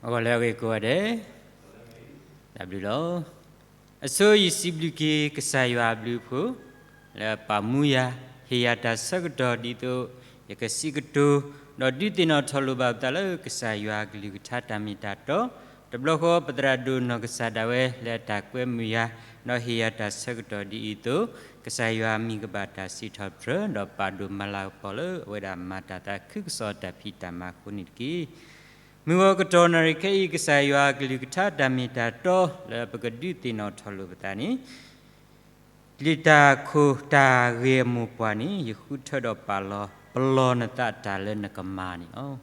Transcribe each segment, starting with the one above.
အဂီၢ်လၢအဂ့ၤကိးဂၤဒဲး, တၢ်ဘျုးလီၤ. အဆိယစံးဘျုးက့ၤကစၢ်ယွၤအဘျုးအဖှိၣ် လၢအပာ်မူယၤ, ဟ့ၣ်ယၤတၢ်ဆၢကတီၢ်ဒ်သိး ယကစံးကတိၤ ဒီးဒုးသ့ၣ်နီၣ်ထီၣ်လိာ်ဘၣ်ပသးလၢကစၢ်ယွၤအကလုၢ်ကထါတၢ်မ့ၢ်တၢ်တီ, တဘျီဃီပသရၣ်ဒိၣ်နီၢ်ကစၢ်ဒၣ်ဝဲလၢအတၢ်ကွဲမုာ်ယၤ, ဒီးဟ့ၣ်ယၤတၢ်ဆၢကတီၢ်ဒ်အံၤအသိး, ကစၢ်ယွၤအမံၤကဘၣ်တၢ်စံးထီၣ်ပတြၢၤ ဒီးပာ်ဒိၣ်မၤလၤကပီၤလၢအဝဲဒၣ်မၤတၢ်သးခုကစီၣ်တၢ်ဖံးတၢ်မၤအဃိန့ၣ်တက့ၢ်. မုၢ်ဂီၤကတီၢ်နၣ်ရံၣ်ခဲအံၤ ကစၢ်ယွၤအကလုၢ်ကထါတၢ်မ့ၢ်တၢ်တီ လၢပကဒုးသ့ၣ်နီၣ်ထီၣ်လိာ်ပသးန့ၣ်, လံာ်တၢ်ခိၣ်တၢ်ဂ့ၢ်အမိၢ်ပှၢ်န့ၣ် ယဃုထၢဒီးပာ်လီၤ, ပလီၢ်နသးတၢ်လၢနကမၤန့ၣ်လီၤ.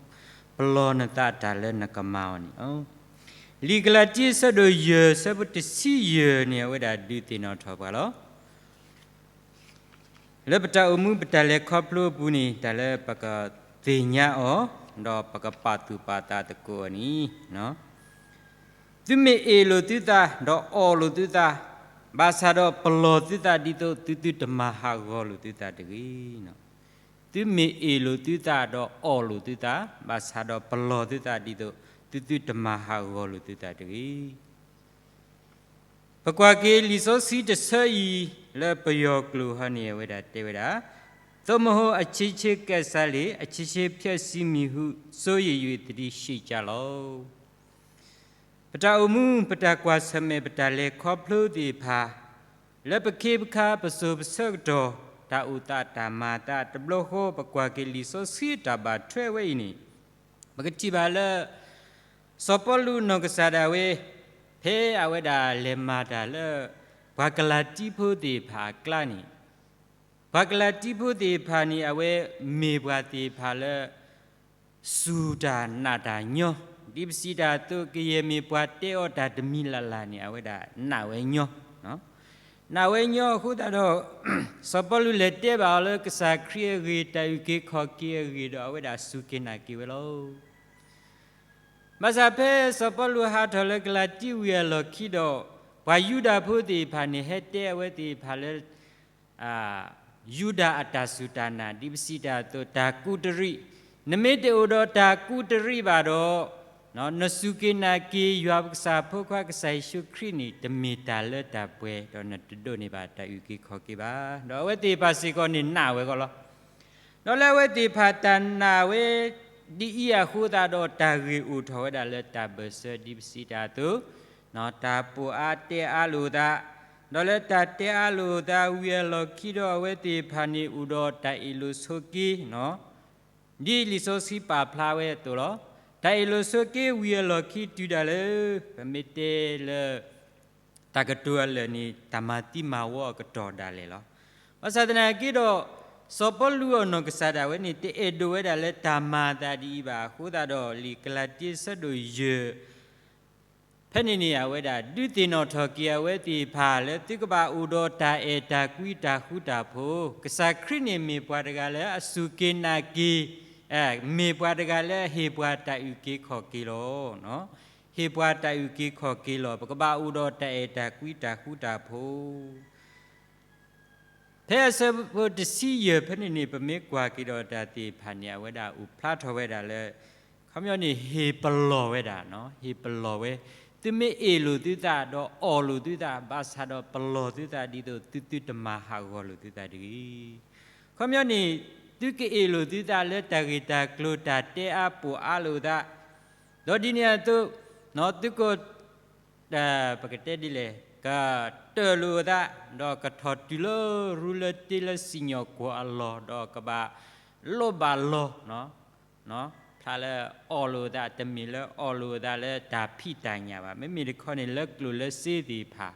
ပလီၢ်နသးတၢ်လၢနကမၤအီၤန့ၣ်လီၤ. လံာ်ကလၤတံ အဆၢဒိၣ်ယဲၢ် အဆၢဖိတဆံယဲၢ်န့ၣ် အဝဲဒၣ်ဒုးသ့ၣ်နီၣ်ထီၣ်ပှၤလီၤ. လၢပတၢ်အိၣ်မူပတၢ်လဲၤခီဖျိအပူၤန့ၣ် တၢ်လၢပကသ့ၣ်ညါအီၤ, ဒီးပကပာ်သူၣ်ပာ်သးသကိးအီၤန့ၣ်, သုမ့ၢ်အ့ၣ်လိာ်သုသး ဒီးအီၣ်လိာ်သုသး, ဘၣ်ဆၣ်ဒီးပလီၢ်သုသးဒ်သိးသုသုတမၤဟးဂီၤလိာ်သုသးတဂ့ၤ. သုမ့ၢ်အ့ၣ်လိာ်သုသး ဒီးအီၣ်လိာ်သုသး, ဘၣ်ဆၣ်ဒီးပလီၢ်သုသးဒ်သိးသုသုတမၤဟးဂီၤလိာ်သုသးတဂ့ၤ. ပကွၢ်က့ၤလံာ်စီဆှံတဆၢအံၤ လၢပယီၤကျိာ်ဟီန့ၣ် အဝဲဒၣ်တဲဝဲဒၣ်, သို့မဟုတ် အချင်းချင်းကယ်စားလေ, အချင်းချင်းဖျက်ဆီးမည်ဟု စိုးရိမ်၍ သတိရှိကြလော့. ပတၢ်အိၣ်မူ ပတၢ်ကွၢ်ဆၢၣ်မဲာ် ပတၢ်လဲၤခီဖျိသ့ၣ်တဖၣ်, လၢပခ့ပခါ ပစိၤပဆၢကတီၢ် တၢ်အိၣ်သးတၢ်မၤအသး တဘျီဃီ ပကွၢ်က့ၤလံာ်စီဆှံတၢ်ဘၣ်ထွဲဝဲအံၤန့ၣ်, ပကထံၣ်ဘၣ်လၢ စီၤပီလူးနီၢ်ကစၢ်ဒၣ်ဝဲ ဖဲအဝဲဒၣ်လဲၤမၤတၢ်လၢ ပှၤကလၤတံဖိသ့ၣ်တဖၣ်အကျါန့ၣ်, ပှၤကလၤတံဖိသ့ၣ်တဖၣ်န့ၣ် အဝဲမ့ၢ်ပှၤသ့ၣ်တဖၣ်လၢ စူၢ်တၢ်နာ်တၢ်ညီ, ဒ်ပစံးတၢ်အသိး ကယဲၢ်မ့ၢ်ပှၤတဲအီၤတၢ်တမံၤလၢ်လၢ်န့ၣ် အဝဲဒၣ်နာ်ဝဲညီ, နာ်ဝဲညီအဃိသတးဒီး စီၤပီလူးလဲၤတဲဘၣ်အီၤလၢကစၢ်ခရံာ်အဂ့ၢ် တၢ်အုၣ်က့ၤခီၣ်က့ၤအဂ့ၢ်ဒီး အဝဲဒၣ်စူၢ်က့ၤနာ်က့ၤဝဲလီၤ. ဘၣ်ဆၣ်ဖဲစီၤပီလူးဟးထီၣ်လၢကလၤတံဝံၤအလီၢ်ခံဒီး ပှၤယူဒၤဖိသ့ၣ်တဖၣ်န့ၣ် ဟဲတဲအဝဲသ့ၣ်တဖၣ်လၢ ယူဒၤအတၢ်စူၢ်တၢ်နာ် ဒ်ပစံးတၢ်အသိး တၢ်ကူးတရံး, နမ့ၢ်တအိၣ်ဒီးတၢ်ကူးတရံးဘၣ်ဒီး နစူၢ်က့ၤနာ်က့ၤယွၤပကစၢ်ဖိခွါကစၢ်ယ့ၣ်ၡူးခရံာ်န့ၣ် တမ့ၢ်တၢ်လၢတၢ်ပှဲၤ ဒီးနတဒိးန့ၢ်ဘၣ်တၢ်အုၣ်က့ၤခီၣ်က့ၤဘၣ်. ဒီးအဝဲသ့ၣ်တဖၣ်စ့ၢ်ကီးန့ၣ်နာ်ဝဲအဂီၢ်လီၤ. ဒီးလၢအဝဲသ့ၣ်တဖၣ်တၢ်နာ်ဝဲဒ်အံၤအဃိသတးဒီး တၢ်ဂ့ၢ်အိၣ်ထီၣ်ဝဲဒၣ်လၢတၢ်ဘၢၣ်စၢၤ ဒ်ပစံးတၢ်အသိး, တၢ်ပိာ်အါတဲအါလိာ်သး, ဒီးလၢတၢ်တဲအါလိာ်သးဝံၤအလီၢ်ခံဒီး အဝဲသ့ၣ်တဖၣ်န့ၣ်အိၣ်ဒီးတၢ်အ့ၣ်လိာ်ဆိးက့ ဒ်လံာ်စီဆှံပာ်ဖျါဝဲအသိးလီၤ. တၢ်အ့ၣ်လိာ်ဆိးက့ဝံၤအလီၢ်ခံတုၤဒၣ်လဲာ် ပမ့ၢ်တဲလၢ တၢ်ကတိၤအလၢာ်န့ၣ် တၢ်မၤသံမၤဝီအကတီၢ်ဒၣ်လဲာ်လီၤ. ဘၣ်ဆၣ်သနာ်က့ဒီး စီၤပီလူးအနီၢ်ကစၢ်ဒၣ်ဝဲန့ၣ် တအဲၣ်ဒိးဝဲဒၣ်လၢတၢ်မၤအသးဒ်အံၤဘၣ်အဃိသတးဒီး လံာ်ကလၤတံဆၢဒိၣ်ယဲၢ် ဖဲန့ၣ်န့ၣ် အဝဲဒၣ်ဒုးသ့ၣ်နီၣ်ထီၣ်က့ၤအဝဲသ့ၣ်တဖၣ်လၢ သုကဘၣ်အိၣ်ဒီးတၢ်အဲၣ်တၢ်ကွံတၢ်ဃူတၢ်ဖိး, ကစၢ်ခရံာ်န့ၣ်မ့ၢ်ပှၤတဂၤလၢအစူၢ်က့ၤနာ်က့ၤ, မ့ၢ်ပှၤတဂၤလၢအဟ့ၣ်ပှၤတၢ်အုၣ်က့ၤခီၣ်က့ၤလီၤ. ဟ့ၣ်ပှၤတၢ်အုၣ်က့ၤခီၣ်က့ၤလီၤ. ပကဘၣ်အိၣ်ဒီးတၢ်အဲၣ်တၢ်ကွံတၢ်ဃူတၢ်ဖိး ဖဲအဆၢဖိတဆံယဲၢ်ဖဲန့ၣ်န့ၣ် ပမ့ၢ်ကွၢ်က့ၤဒီးတၢ်သ့ၣ်တဖၣ်န့ၣ် အဝဲဒၣ်အိၣ်ဖျါထီၣ်ဝဲဒၣ်လၢ ခီပညီန့ၣ် ဟ့ၣ်ပလီၢ်ဝဲဒၣ်, ဟ့ၣ်ပလီၢ်ဝဲ, သုမ့ၢ်အ့ၣ်လိာ်သုသး ဒီးအီၣ်လိာ်သုသး ဘၣ်ဆၣ်ဒီးပလီၢ်သုသးဒ်သိးသုသုတမၤဟးဂီၤလိာ်သုသးတဂ့ၤ. ခီပညီန့ၣ် သုကအ့ၣ်လိာ်သုသးလၢတၢ်ဂ့ၢ်တၢ်ကျိၤ တၢ်တဲအါပိာ်အါလိာ်သး ဒီးဒ်န့ၣ်အသိး သုက ပကတဲဒ်လဲၣ်, ကတၢၢ်လိာ်အသး, ဒီးကထီၣ်တုၤလၢရူလၢတ့လၢစံၣ်ညီၣ်ကွီၢ်အလီၢ်, ဒီးကဘၣ်လိၣ်ဘၣ်လီၢ်, ဖျါလၢအီၣ်လိာ်အသး တမ့ၢ်လၢအီၣ်လိာ်အသးလၢတၢ်ဖံးတၢ်ညၣ်ဘၣ်, မ့မ့ၢ်တခီန့ၣ်လၢကျိၣ်လၢစ့သ့ၣ်တဖၣ်,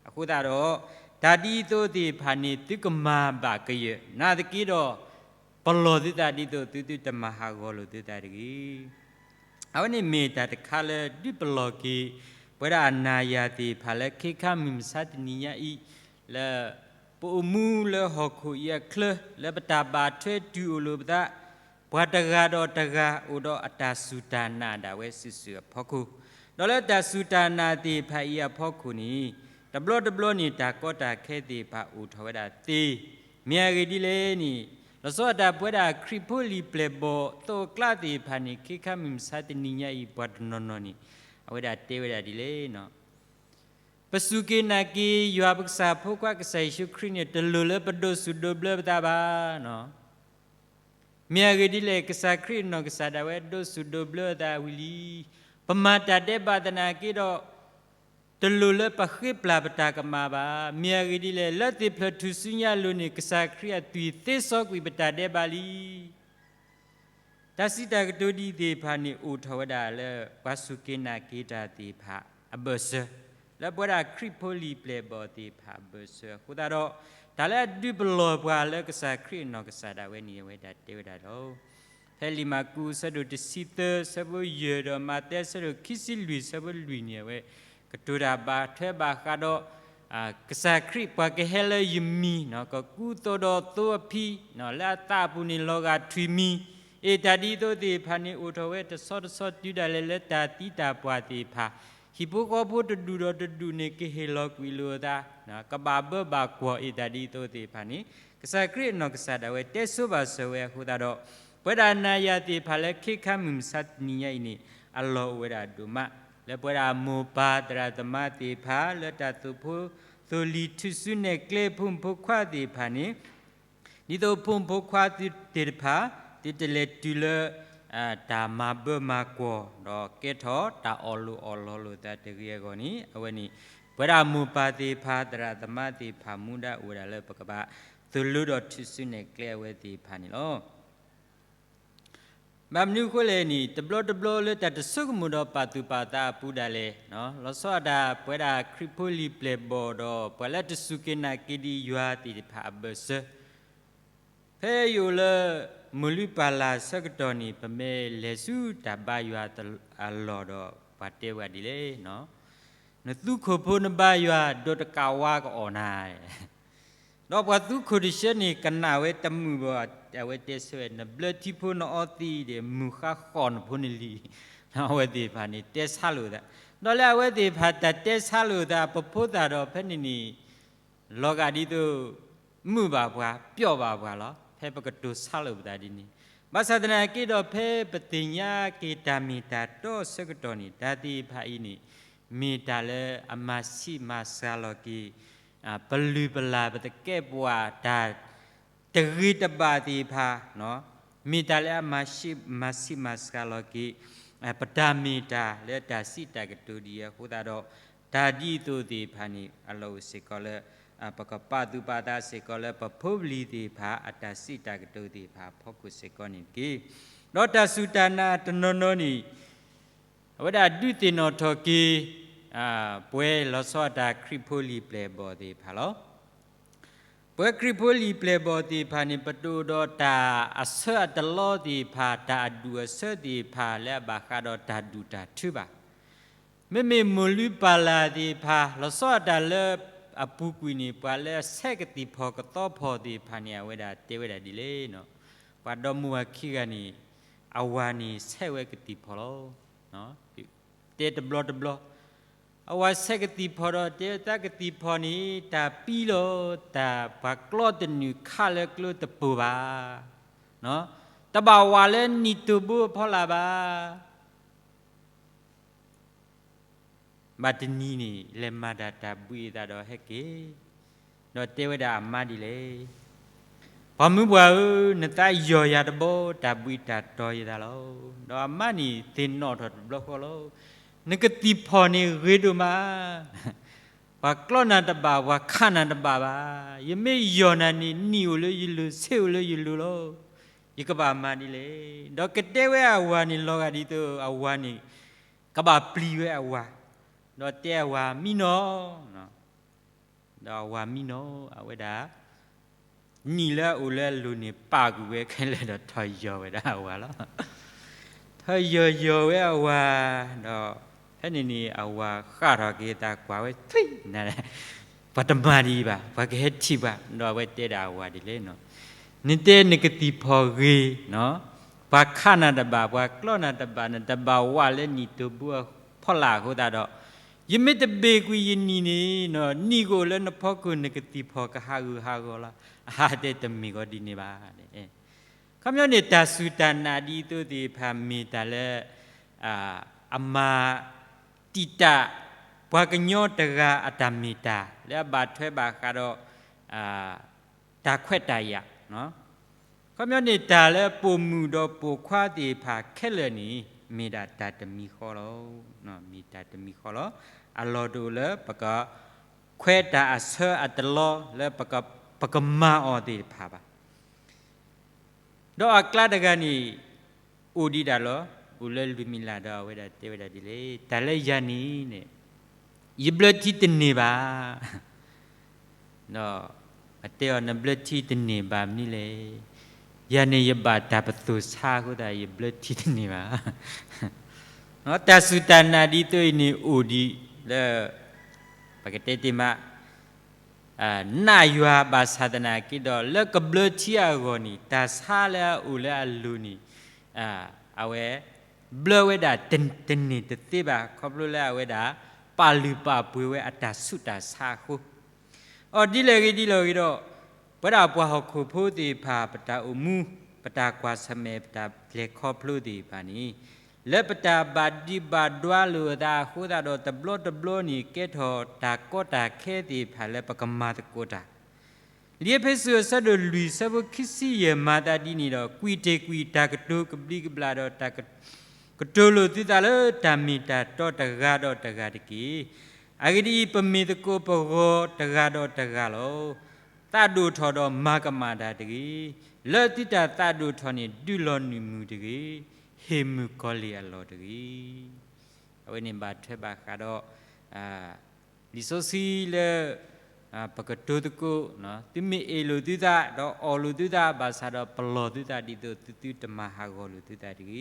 အဃိသတးဒီး တၢ်ဒ်သိးသ့ၣ်တဖၣ်န့ၣ် သုကမၤဘၣ်ကယၢၢ်, နာ်သက့ဒီး ပလီၢ်သုသးဒ်သိးသုသုတမၤဟးဂီၤလိာ်သုသးတဂ့ၤ. အဝဲန့ၣ်မ့ၢ်တၢ်တခါလၢဒုးပလီၢ်က့ၤ ပဝဲဒၣ်အနၤယၤသ့ၣ်တဖၣ်လၢ ခဲခါမုၢ်မဆါတနံၤညါအံၤ, လၢပအိၣ်မူလၢဟီၣ်ခိၣ်အံၤအချၢ, လၢပတၢ်ဘၣ်ထွဲတုၤအိၣ်လိာ်ပသး, ပှၤတဂၤဒီးတဂၤအိၣ်ဒီးအတၢ်စူၢ်တၢ်နာ်ဒၣ်ဝဲစုာ်စုာ်အဖီခိၣ်, ဒီးလၢတၢ်စူၢ်တၢ်နာ်သ့ၣ်တဖၣ်အံၤအဖီခိၣ်န့ၣ်, တဘျီတဘျီန့ၣ် တၢ်ကီတၢ်ခဲသ့ၣ်တဖၣ်အိၣ်ထီၣ်ဝဲဒၣ်သ့, မ့ၢ်အဂ့ၢ်ဒ်လဲၣ်န့ၣ် လီၤဆီဒၣ်တၢ်ပဝဲဒၣ်ခရံာ်ဖိလံၤပျဲၢ်ဘီၣ်သိးအကျါသ့ၣ်တဖၣ်န့ၣ် ခဲခါမုၢ်မဆါတနံၤညါအံၤ ပှၤတနီၤနီၤန့ၣ် အဝဲဒၣ်တဲဝဲဒၣ်ဒ်လဲၣ်န့ၣ်, ပစူၢ်က့ၤနာ်က့ၤယွၤပကစၢ်ဖိခွါကစၢ်ယ့ၣ်ၡူးခရံာ်န့ၣ် တလိၣ်လၢပဒိးစူၣ်ဒိးဘျၢပသးဘၣ်န့ၣ်. မ့ၢ်အဂ့ၢ်ဒ်လဲၣ်, ကစၢ်ခရံာ်အနီၢ်ကစၢ်ဒၣ်ဝဲဒိးစူၣ်ဒိးဘျၢသးဝံၤလံ. ပမၤတၢ်ဒဲးဘးသနာ်က့ဒီး တလိၣ်လၢပဃ့ပျၢ်ပတၢ်ကမၣ်ဘၣ်. မ့ၢ်အဂ့ၢ်ဒ်လဲၣ်, လၢသ့ၣ်ဖျၢၣ်ထူၣ်စုညါအလိၤန့ၣ် ကစၢ်ခရံာ်အသွံၣ်သ့စီကွံာ်ပတၢ်ဒဲးဘးလံ. တၢ်စံးတၢ်ကတိၤဒ်အံၤသ့ၣ်တဖၣ်န့ၣ် အိၣ်ထီၣ်ဝဲဒၣ်လၢပှၤစူၢ်က့ၤနာ်က့ၤတၢ်သ့ၣ်တဖၣ်အဘၢၣ်စၢၤ, လၢပဝဲဒၣ်ခရံာ်ဖိလံၤပျဲၢ်ဘီၣ်သ့ၣ်တဖၣ်အဘၢၣ်စၢၤအဃိသတးဒီး, တၢ်လၢအဒုးပလီၢ်ပှၤလၢကစၢ်ခရံာ်အနီၢ်ကစၢ်ဒၣ်ဝဲန့ၣ် အဝဲဒၣ်တဲဝဲဒၣ်လီၤ. ဖဲလံာ်မၢ်ကူးအဆၢဒိၣ်တဆံသၢ အဆၢဖိယဲၢ် ဒီးမးသဲအဆၢဒိၣ်ခံဆံလွံၢ် အဆၢဖိလွံၢ်န့ၣ် အဝဲကတိၤတၢ်ဘၣ်ထွဲဘၣ်ဃးဒီး ကစၢ်ခရံာ် ပှၤကဟဲလၢယမံၤန့ၣ် ကကူသိးဒီးသိအဖံ လၢအသးအပူၤန့ၣ် လီၤဂာ်ထွံၣ်မံၤ, အ့ၣ် တၢ်ဒ်သိးသ့ၣ်တဖၣ်န့ၣ် အိၣ်ထီၣ်ဝဲတဆီတဆီတုၤဒၣ်လဲာ်လၢတၢ်သံတၢ်ပှၢ်သ့ၣ်တဖၣ်, ဟံၣ်ဖိဃီဖိတဒူၣ်ဒီးတဒူၣ်န့ၣ် ကဟ့ၣ်လီၤကွံာ်လိာ်အသး, ကဘၣ်ဘၢဘၣ်ကွီၢ် အ့ၣ် တၢ်ဒ်သိးသ့ၣ်တဖၣ်န့ၣ် ကစၢ်ခရံာ်အနီၢ်ကစၢ်ဒၣ်ဝဲတဲဆိဘၣ်စၢၤဝဲအဃိသတးဒီး, ပဝဲဒၣ်နၤယၤသ့ၣ်တဖၣ်လၢခဲခါမုၢ်မဆါတနံၤညါအံၤန့ၣ် အလီၢ်အိၣ်ဝဲဒၣ်ဒိၣ်မး, လၢပဝဲဒၣ်မိၢ်ပၢ်သရၣ်သမါသ့ၣ်တဖၣ် လၢတၢ်သိၣ်ဖိသိၣ်လံၤထူၣ်စုနဲၣ်ကျဲဖိမုၣ်ဖိခွါသ့ၣ်တဖၣ်န့ၣ်, ဒ်သိးဖိမုၣ်ဖိခွါသ့ၣ်တဖၣ် သုတလဲၤတုၤလၢ တၢ်မၤဘၢမၤကွီၢ် ဒီးကဲထီၣ်တၢ်အီၣ်လိာ်အီၣ်လီၤလိာ်သးတဂ့ၤအဂီၢ်န့ၣ် အဝဲန့ၣ် ပဝဲဒၣ်မိၢ်ပၢ်သ့ၣ်တဖၣ် သရၣ်သမါသ့ၣ်တဖၣ် မူဒါအိၣ်ဝဲဒၣ်လၢပကဘၣ်သိၣ်လိဒီးထူၣ်စုနဲၣ်ကျဲအဝဲသ့ၣ်တဖၣ်န့ၣ်လီၤ. ဘၣ်မနုၤအဃိလဲၣ်န့ၣ် တဘျီတဘျီလၢတၢ်တဆိကမိၣ်ဒီးပာ်သူၣ်ပာ်သးအပူၤဒၣ်လဲာ်, လီၤဆီဒၣ်တၢ်ပဝဲဒၣ်ခရံာ်ဖိလံၤပျဲၢ်ဘီၣ်ဒီး ပှၤလၢတစူၢ်က့ၤနာ်က့ၤဒံးယွၤသ့ၣ်တဖၣ်အဘၢၣ်စၢၤ ဖဲယအိၣ်လၢ မိၢ်လုၢ်ပၢ်လၢ်ဆၢကတီၢ်န့ၣ် ပမ့ၢ်လဲၤဆူတၢ်ဘါယွၤအလီၢ်ဒီး ပှၤတဲဝဲဒ်လဲၣ်န့ၣ်, နသူခိၣ်ဖိနဘါယွၤ ဒိးတကးဝါကအီၣ်နၤ, ဒီးပှၤသူခိၣ်တဆၢန့ၣ် ကနၣ်ဝဲတမုာ်ဘၣ်, အဝဲတဲဆၢဝဲ နဘျၢထံဖိနအီသံးဒီး မုၢ်ဃါဃီၣ်နဖိနလံၤ, အဝဲသ့ၣ်တဖၣ်န့ၣ် တဲဆါလိာ်သး, ဒီးလၢအဝဲသ့ၣ်တဖၣ်တၢ်တဲဆါလိာ်သး ပဖိသၣ်ဒီးဖဲန့ၣ်န့ၣ် လီၤဂာ်ဒ်သိး မုာ်ဘၣ်ပှၤ ပျီၣ်ဘၣ်ပှၤလီၤ. ဖဲပကတိၤဆါလိာ်ပသးဒ်န့ၣ်, ဘၣ်ဆၣ်သနာ်က့ဒီး ဖဲပသ့ၣ်ညါက့ၤတၢ်မ့ၢ်တၢ်တီအဆၢကတီၢ်န့ၣ် တၢ်သ့ၣ်တဖၣ်အံၤန့ၣ် မ့ၢ်တၢ်လၢအမၤဆံးမၤစှၤလီၤက့ၤ ပလုၢ်ပလၢ်ပသကဲးပဝးတၢ် တဂ့ၤတဘၣ်သ့ၣ်တဖၣ်, မ့ၢ်တၢ်လၢအမၤဆံးမၤစှၤလီၤက့ၤ ပတၢ်မ့ၢ်တၢ်လၢတၢ်စံးတၢ်ကတိၤဒ်အံၤအဃိသတးဒီး, တၢ်ဒ်သိးသ့ၣ်တဖၣ်န့ၣ် အလီၢ်အိၣ်စ့ၢ်ကီးလၢ ပကပာ်သူၣ်ပာ်သးစ့ၢ်ကီးလၢ ပဖိပလံၤသ့ၣ်တဖၣ်အတၢ်စံးတၢ်ကတိၤသ့ၣ်တဖၣ်အဖီခိၣ်စ့ၢ်ကီးန့ၣ်တက့ၢ်. ဒီးတၢ်စူၢ်တၢ်နာ်တနီၤနီၤန့ၣ် အဝဲဒၣ်ဒုးသ့ၣ်နီၣ်ထီၣ်က့ၤ ပဝဲလီၤဆီဒၣ်တၢ်ခရံာ်ဖိလံၤပျဲၢ်ဘီၣ်သ့ၣ်တဖၣ်လီၤ. ပဝဲခရံာ်ဖိလံၤပျဲၢ်ဘီၣ်သ့ၣ်တဖၣ်န့ၣ် ပတအိၣ်ဒီးတၢ်အဆၢအတလီသ့ၣ်တဖၣ် တၢ်အဒူၣ်အဆၢသ့ၣ်တဖၣ်လၢအဘၣ်ဃးဒီးတၢ်ဒူၣ်တၢ်ထၢဘၣ်. မ့မ့ၢ်မိၢ်လုၢ်ပၢ်လၢ်သ့ၣ်တဖၣ် လီၤဆီဒၣ်တၢ်လၢအပူၤကွံာ်န့ၣ် ပှၤလၢအဆဲးကသံၣ်ဖီၣ်ကသီဖီၣ်သ့ၣ်တဖၣ်န့ၣ် အဝဲဒၣ်တဲဝဲဒၣ်ဒ်လဲၣ်န့ၣ်, ပှၤဒီမါဝၤခံဂၤန့ၣ် အဝၤန့ၣ်ဆဲးဝဲကသံၣ်ဖီၣ်လီၤ. တဲတဘျီတဘျီ, အဝၤဆဲးကသံၣ်ဖီၣ်ဒီး တဲဝဲသးကသံၣ်ဖီၣ်န့ၣ် တၢ်ပံလီၤ, တၢ်ပှၤကျီတနုာ်ခးလၢကျိတပိၢ်ဘၣ်, တဘၣ်ဝးလၢနံၣ်တိၢ်ဘိအဖီလာ်ဘၣ်. ဘၣ်တနံၤန့ၣ် လဲၤမၤတၢ်တၢ်ဘှံးအသးဒီးဟဲက့ၤ, ဒီးတဲဝဲဒၣ်အမါဒ်လဲၣ်, ပှၤမုၣ်ပှၢ်ဧၢ, နသးယီၢ်ယၤတဘီ တၢ်ဘှံးတၢ်တီၤယသးလီၤ. ဒီးအမါန့ၣ်သ့ၣ်နီၣ်ထီၣ်တဘျီဃီလီၤ, နကသံၣ်ဖီၣ်န့ၣ်ဂ့ၤဒိၣ်မး, ပှၤကျီနၤတဘၣ် ပှၤခးနၤတဘၣ်ဘၣ်. ယမ့ၢ်ယီၢ်နၤန့ၣ် နံၣ်အိၣ်လၢယလိၤ ဆ့အိၣ်လၢယလိၤလီၤ. ယကဘၣ်မၤဒ်လဲၣ်. ဒီးကတဲဝဲအဝၤန့ၣ် လီၤဂာ်ဒ်သိးအဝၤန့ၣ် ကဘၣ်ပျံၤဝဲအဝၤ, ဒီးတဲအဝၤမံနီၤ, ဒီးအဝၤမံနီၤ အဝဲဒၣ် နံၣ်လၢအအိၣ်လၢအလိၤန့ၣ် ပာ်ကွံာ်ဝဲခဲလၢာ်ဒီးထီၣ်ယီၢ်ဝဲဒၣ်အဝၤလီၤ. ထီၣ်ယီၢ်ယီၢ်ဝဲအဝၤ, ဒီးဖဲန့ၣ်န့ၣ် အဝၤဃၣ်ထီၣ်က့ၤအသးကွၢ်ဝဲထွံၣ်နၤ, ပှၤတမၤဒံးဘၣ်, ပှၤကဟဲထံၣ်ပှၤ, ဒီးအဝဲတဲဒၣ်အဝၤဒ်လဲၣ်န့ၣ်, နတဲနကသံၣ်ဖီၣ်ဂ့ၤ, ပှၤခးနၤတဘၣ်, ပှၤကျီနၤတဘၣ်, နတဘၣ်ဝးလၢနံၣ်တိၢ်ဘိအဖီလာ်အဃိသတးဒီး, ယမ့ၢ်တဘ့ၣ်ကွံာ်ယနံၣ်န့ၣ်, နံၣ်ကအိၣ်လၢနဖီခိၣ် နကသံၣ်ဖီၣ်ကဟးဂူာ်ဟးဂီၤလီၤ. အဟးတဲတမ့ၢ်ဂီၤဒ်န့ၣ်ဘၣ်. ခီပညီန့ၣ် တၢ်စူၢ်တၢ်နာ်ဒ်သိးသ့ၣ်တဖၣ်မ့ၢ်တၢ်လၢ အမၤတံာ်တာ် ပှၤကညီတဂၤအတၢ်မ့ၢ်တၢ် လၢအဘၣ်ထွဲဘၣ်ဃးဒီး တၢ်ခွဲးတၢ်ယာ် ခီပညီန့ၣ် တၢ်လၢပိာ်မုၣ်ဒီးပိာ်ခွါသ့ၣ်တဖၣ်ခဲလၢာ်န့ၣ် မ့ၢ်ဒၣ်တၢ်တမံၤဃီလီၤ. မ့ၢ်တၢ်တမံၤဃီလီၤ. အလီၢ်တအိၣ်လၢပကခွဲးတၢ်အဆၢအတလီလၢ ပကမၤအီၤသ့ၣ်တဖၣ်ဘၣ်. ဒီးအကျါတဂၤန့ၣ် အိၣ်ဒံးဒၣ်လီၤ. အိၣ်လၢလွံၢ်မံၤလၢ်ဒီး အဝဲဒၣ်တဲဝဲဒၣ်ဒ်လဲၣ်, တၢ်လၢယၤန့ၣ် ယဘျၢထံတန့ၢ်ဘၣ်. ဒီးအတဲအီၤ နဘျၢထံတန့ၢ်ဘၣ်မနုၤလဲၣ်. ယၤန့ၣ်ယဘၣ်တၢ်ပသိၣ်ဆါအဃိသတး ယဘျၢထံတန့ၢ်ဘၣ်. တၢ်စူၢ်တၢ်နာ်ဒ်သိးအံၤန့ၣ်အိၣ်ဒံးလၢ ပကတဲတ့ၢ်မး နာ်ယွၤဘၣ်ဆၣ်သနာ်က့ဒီး လၢကဘျၢထံအဂီၢ်န့ၣ် တၢ်ဆါလၢအအိၣ်လၢအလိၤန့ၣ် အဝဲဘျၢဝဲဒၣ်တန့ၢ်တသ့ဘၣ် ခီဖျိလၢအဝဲဒၣ် ပာ်လုၢ်ပာ်ပှ့ၤဝဲအတၢ်ဆူးတၢ်ဆါအဃိ အီၤဒ်လဲၣ်ဂ့ၤဒ်လဲၣ်ဂ့ၤဒီး ပဝဲဒၣ်ပှၤဟီၣ်ခိၣ်ဖိသ့ၣ်တဖၣ် ပတၢ်အိၣ်မူ ပတၢ်ကွၢ်ဆၢၣ်မဲာ် ပတၢ်လဲၤခီဖျိသ့ၣ်တဖၣ်န့ၣ် လၢပတၢ်ဘၣ်ဒံးဘၣ်ဒွါလိာ်အသးအဃိသတးဒီး တဘျီတဘျီန့ၣ် ကဲထီၣ်တၢ်ကီတၢ်ခဲသ့ၣ်တဖၣ်လၢပကမၤသကိးတၢ် လံာ်အ့းဖ့းစူးအဆၢဒိၣ်လွံၢ် အဆၢဖိခံဆံယဲၢ် မၤသးဒ်န့ၣ်ဒီး ကွံာ်တ့ၢ်ကွံာ်တၢ်ကတိၤကဘျံးကဘျၣ်ဒီး တၢ်ကတိၤလိာ်သုသးလၢတၢ်မ့ၢ်တၢ်တီတဂၤဒီးတဂၤတက့ၢ်. အဂ့ၢ်ဒ်အံၤ, ပမ့ၢ်သကိးပဂီၤတဂၤဒီးတဂၤလီၤ. သးဒိၣ်ထီၣ်ဒီးမၤကမၣ်တၢ်တဂ့ၤ. လၢသုတၢ်သးဒိၣ်ထီၣ်န့ၣ် ဒုးလီၤနုာ်မုာ်တဂ့ၤ. ဟ့ၣ်မုာ်ကီၤလ့ၢ်အလီၢ်တဂ့ၤ. အဝဲန့ၣ်ဘၣ်ထွဲဘၣ်ဃးဒီး လံာ်စီဆှံလၢ ပကတိၤသကိး, သုမ့ၢ်အ့ၣ်လိာ်သုသး ဒီးအီၣ်လိာ်သုသး ဘၣ်ဆၣ်ဒီးပလီၢ်သုသးဒ်သိးသုသုတမၤဟးဂီၤလိာ်သုသးတဂ့ၤ.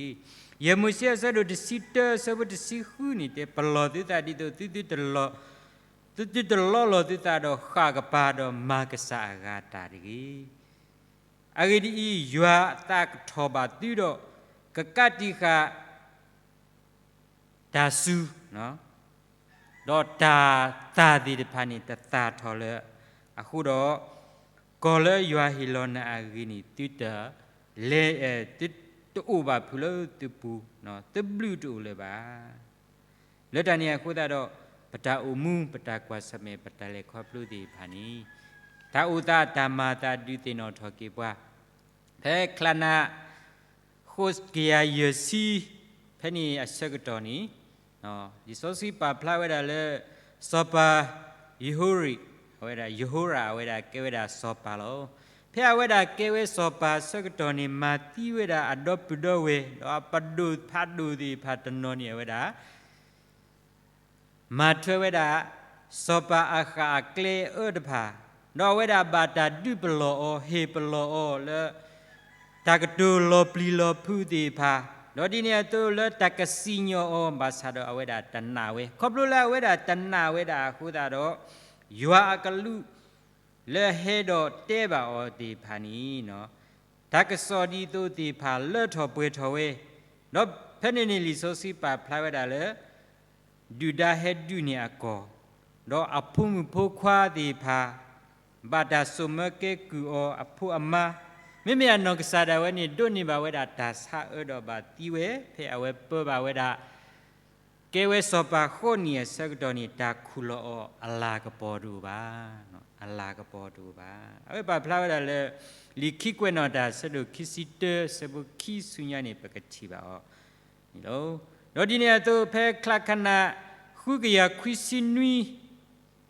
ယဲၢ်မိၤၡ့အဆၢဒိၣ်တဆံတၢ အဆၢဖိတဆံဃုန့ၣ်တဲ ပလီၢ်သုသးဒ်သိးသုသုတလီ သုသုတလီလီၤသုသး ဒီးဃၣ်ကပၤဒီးမၤကစၢ်အဂၤတၢ်တဂ့ၤ. အဂ့ၢ်ဒ်အံၤ, ယွၤအသးကထီၣ်ဘၣ်သုဒီး ကကးတံာ်ဃာ် တၢ်စူၤ, ဒီးတၢ်သၣ်သ့ၣ်တဖၣ်န့ၣ် တသၣ်ထီၣ်လၢၤအဃိဒီး, ကီၢ်လၢယွၤဟ့ၣ်လီၤနၤအဂ့ၢ်န့ၣ် သုတ လဲၤ, သုတအိၣ်ဘၣ်ဖုးလၢသုပူၤ, သုဘျုးတအိၣ်လၢၤဘၣ်. လၢတၢ်န့ၣ်အဃိသတးဒီး, ပတၢ်အိၣ်မူ ပတၢ်ကွၢ်ဆၢၣ်မဲာ် ပတၢ်လဲၤခီဖျိသ့ၣ်တဖၣ်န့ၣ်, တၢ်အိၣ်သးတၢ်မၤအသးဒုးသ့ၣ်နီၣ်ထီၣ်က့ၤပှၤ ဖဲချါနါ ဃိးကယၤယဲၢ်ဆံ ဖဲန့ၣ်အဆၢကတီၢ်န့ၣ်, လံာ်စီဆှံပာ်ဖျါဝဲဒၣ်လၢ စီၤပၤယဟိရံ, အဝဲဒၣ်ယဟိရၣ် အဝဲဒၣ်ကဲဝဲဒၣ်စီၤပၤလီၤ. ဖဲအဝဲဒၣ်ကဲဝဲစီၤပၤအဆၢကတီၢ်န့ၣ် မၤသံဝဲဒၣ်အဒီပုၢ်ဒီဝဲၢ် ဒီးအပဒိၣ်ဖးဒိၣ်သ့ၣ်တဖၣ်တနီၤန့ၣ် အဝဲဒၣ် မၤထွဲဝဲဒၣ် စီၤပၤအဃၣ်အကျဲအအၢတဖၣ်, ဒီးအဝဲဒၣ်ဘၣ်တၢ်ဒုးပလီၢ်အီၤ ဟ့ၣ်ပလီၢ်အီၤလၢ တၢ်ကတိၤလီၤပျံၤလီၤဖုးသ့ၣ်တဖၣ်, ဒီးဒ်န့ၣ်အသိးလၢတၢ်ကစံၣ်ညီၣ်အီၤ ဘၣ်ဆၣ်ဒီးအဝဲဒၣ်တနာ်ဝဲ, ခီဖျိလၢအဝဲဒၣ်တနာ်ဝဲဒၣ်အဃိသတးဒီး, ယွၤအကလူး လၢဟဲဒီးတဲဘၣ်အီၤသ့ၣ်တဖၣ်န့ၣ်, တၢ်ကစီၣ်ဒ်သိးသ့ၣ်တဖၣ်လၢထီၣ်ပှဲၤထီၣ်ဝဲ, ဒီးဖဲန့ၣ်န့ၣ်လံာ်စီဆှံပာ်ဖျါဝဲဒၣ်လၢ ဒုၣ်ဒါဟဲဒုးန့ၢ်အကီၢ်, ဒီးအဖိမုၣ်ဖိခွါသ့ၣ်တဖၣ် ဘၣ်တၢ်စိာ်မၢကဲကုၢ်အီၤအဖိအမါ, မ့မ့ၢ်အနီၢ်ကစၢ်ဒၣ်ဝဲန့ၣ် ဒိးန့ၢ်ဘၣ်ဝဲဒၣ်တၢ်ဆါအၢဒီးဘၣ်သံဝဲ, ဖဲအဝဲပၢဘၣ်ဝဲဒၣ် ကဲဝဲစီၤပၤဃိးနံၣ်အဆၢကတီၢ်န့ၣ် တၢ်ခူၣ်လီၤအီၤအလၤကပီၤတအိၣ်ဘၣ်, အလၤကပီၤတအိၣ်ဘၣ်. အဝဲပာ်ဖျါဝဲဒၣ်လၢ လံာ်ခံကွဲးနီၣ်တၢ် အဆၢဒိၣ်ခံဆံတၢ အဆၢဖိခံဆူညါန့ၣ် ပကထံၣ်ဘၣ်အီၤန့ၣ်လီၤ. ဒီးဒ်န့ၣ်အသိး ဖဲချါခနၣ် ဃုကယၤခွံဆံနွံ